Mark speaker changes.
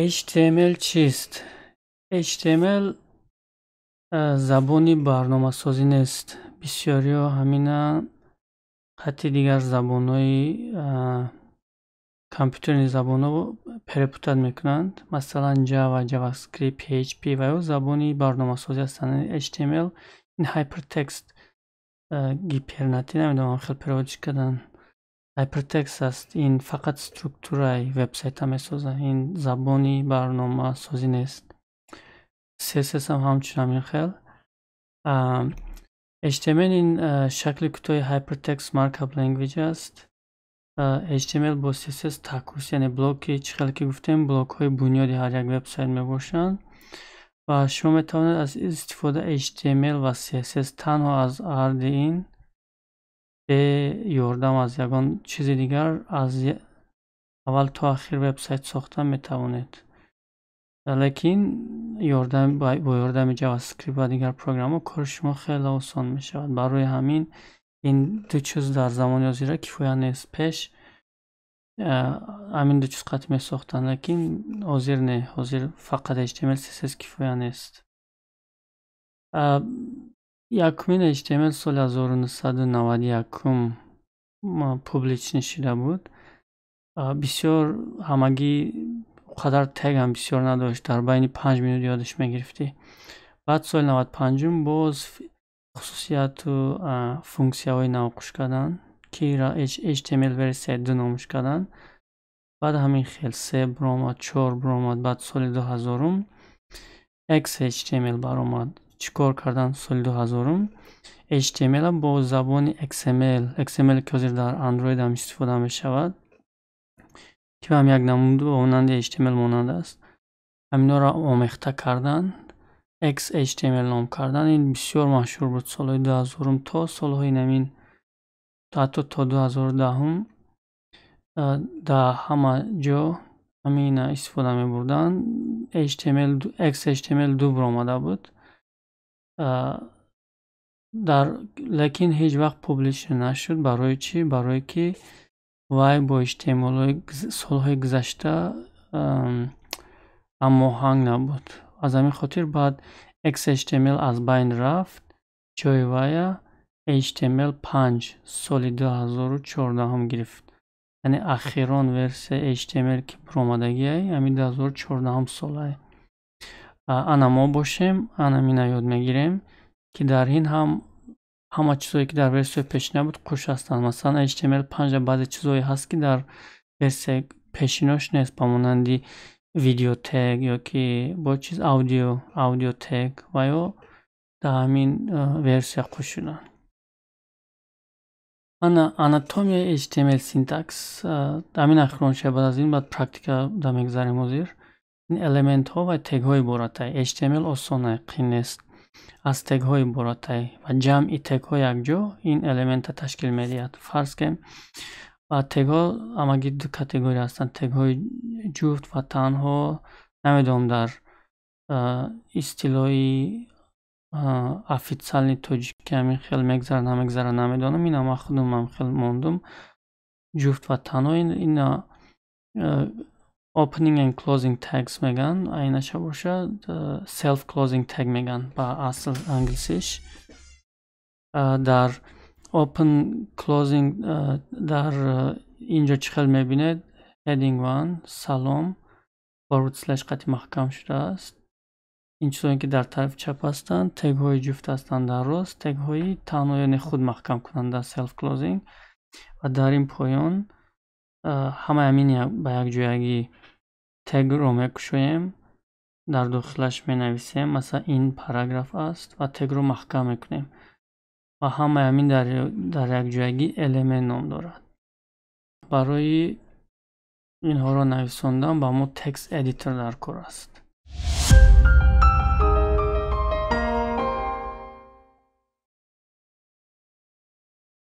Speaker 1: HTML чист? HTML забони барномасозӣ нест. Бисёриҳо ҳамина хатти дигар забонҳои компютерни забонҳо перепутать мекунанд. Масалан, Java, JavaScript, PHP ва ё забони барномасозӣ ҳастанд. HTML ин hypertext, гипернати, намедонам, хел перевод кардан. Hypertext аст. Ин фақат структураи вебсайта месозад. Ин забони барномасозӣ нест. CSS ҳам ҳамчун ҳамин хел. HTML ин шакли кӯтоҳи Hypertext Markup Language аст. HTML бо CSS такус, яъне блоки, чӣ хеле ки гуфтем, блокҳои бунёди ҳар як вебсайт мебошанд ва шумо метавонед аз истифода HTML ва CSS танҳо аз арди ин, бе ёрдам аз ягон чизи дигар, аз аввал то ахир вебсайт сохта метавонед. Лекин бо ёрдами JavaScript ва дигар программаҳо кори шумо хеле осон мешавад. Барои ҳамин ин ду чиз дар замони ҳозира кифоя нест. Пеш ҳамин ду чиз қатъ месохтанд, лекин ҳозир не, ҳозир фақат HTML, CSS кифоя нест. Якумин HTML соли 1991 публичный шуда буд. Бисёр ҳамагӣ қадар тегам бисёр надошт, дар байни 5 минут ёдаш мегирифтӣ. Баъд соли 95-ум боз хусусияту функсияҳои нав қуш карданд, ки HTML версияи 2 номш карданд. Баъд ҳамин хел се биромад, чор биромад. Баъд соли 2000-ум XHTML баромад. Чӣ кор карданд соли 2000-ум? HTML бо забони XML, XML ки ҳозир дар Android ҳам истифода мешавад, ки ҳам як намуду ба монанди HTML монанд аст, ҳаминҳоро омехта карданд, XHTML ном карданд. Ин бисёр машҳур буд солҳои 2000-ум то солҳои намин, ҳатто то 2010-ум дар ҳама ҷо ҳамина истифода мебурданд. HTML, XHTML 2 баромада буд дар, лекин ҳеҷ вақт publish нашуд. Барои чӣ? Барое ки вай бо HTML-ҳои солҳои гузашта ҳамоҳанг набуд. Аз ҳамин хотир баъд XHTML аз байн рафт, ҷои вая HTML5 соли 2014 гирифт. Яъне ахирон версияи HTML ки баромадагиай, ҳамин 2014 солае. Ана мо бошем, ана ёд мегирем, ки дар ин ҳам ҳама чизҳое, ки дар версияи пешина буд, қуш ҳастанд. Масалан, HTML5 баъзе чизҳое ҳаст, ки дар версияи пешинош нест, ба монанди видео тег ё ки бо чиз аудио тег ва ё дар ҳамин версия қуш шуданд. Ана анатомияи HTML syntax ҳамин ахирон шуда. Баъд аз ин баъд практика да мегзарем. Ҳозир ин элементҳо ва тегҳо иборатай. HTML осонае, қин нест. Аз тегҳо иборатай ва ҷамъи тегҳо якҷо ин элемента ташкил медиҳад. Фарз кунем, ва тегҳо ҳамагӣ ду категория ҳастанд: тегҳои ҷуфт ва танҳо. Намедонам, дар истилоҳи официальный тоҷикӣ ҳамин хел мегзарад, намегзарад, намедонам. Ина ман худам ҳам хел мондум: ҷуфт ва танҳо. Ина opening and closing tags мегӯянд, айнаша бошад, self closing tag мегӯянд ба асл англисиш. Дар open closing, дар инҷо чӣ хел мебинед, heading 1 салом forward slash қати маҳкам шудааст. Ин чизое, ки дар тарафи чап ҳастанд, тегҳои ҷуфт ҳастанд, дар рост тегҳои танҳо, яъне худ маҳкамкунанда, self closing. Ва дар ин поён ҳамаи ҳамин ба якҷоягӣ тегро мекушоем, дар дохилаш менависем, масалан, ин параграф аст, ва тегро маҳкам мекунем ва ҳамаи ҳамин дар якҷоягӣ элемент ном дорад. Барои инҳоро нависондан ба мо text editor дар кор аст.